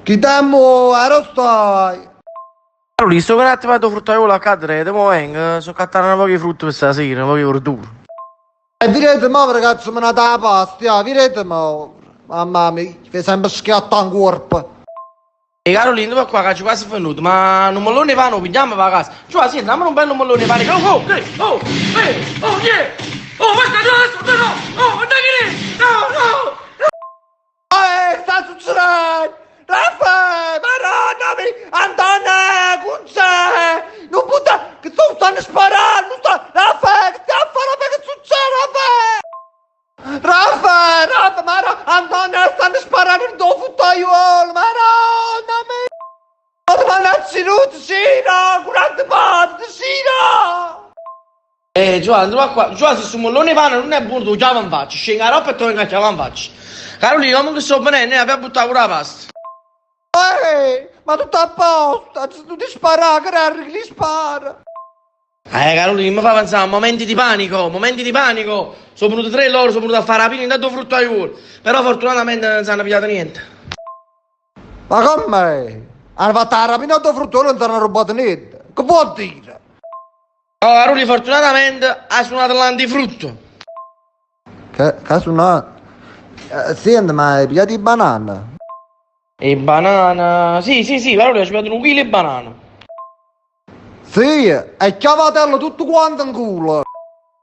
Chi te mo, aro stai? Carolì, sto un attimo addo fruttaiolo a cadere, mo vengo, sto accattando nu poco 'e frutta per stasera, nu poco 'e verdura. E vedete mo ragazzi, me la pasta, vedete mo. Mamma mia, mi sempre schiatta in corpo. E Carolina, tu qua che c'è quasi venuto, ma un mellone 'e pane lo pigliamo per casa. Cioè, sì, dammi un bello mellone 'e pane. Oh, oh, eh, oh, eh, oh, yeah. Oh, ma sta no, no, oh, ma dai che no, no. Eh, sta succedendo? Raffaele, Madonna mia, Antonio, Cuncè, non butta, che sto, stanno sparando, sta, Raffaele, che stai a fare, Raffaele, che succede, Raffaele? Raffaele, Raffaele, Madonna, Antonio, stanno sparando in tuo fruttaiolo, Madonna mia! Madonna, Ciro, curate parte, Ciro! Giovanni, tu qua, Giovanni, se sto mellone 'e pane non è buono, tu chiama in faccia, scende la roba e torna a chiamare in faccia. Carolina, come che sto venendo, ne abbiamo buttato pure la pasta. Ehi, ma tutto a posto, tu ti spara, che li spara. Carolina, mi fa pensare a momenti di panico, momenti di panico. Sono venuti tre loro, sono venuti a fare rapina in tanto fruttaiolo. Però fortunatamente non si hanno pigliato niente. Ma come? Hanno fatto la rapina al frutto e non hanno rubato niente. Che vuol dire? No, Carolina, fortunatamente ha suonato l'antifrutto. Che, che ha suonato? Senti, ma hai pigliato i banane? E banana? Sì, sì, sì, Carolina, ci pigliato un chilo di banana. Sì, e chiavatelo tutto quanto in culo.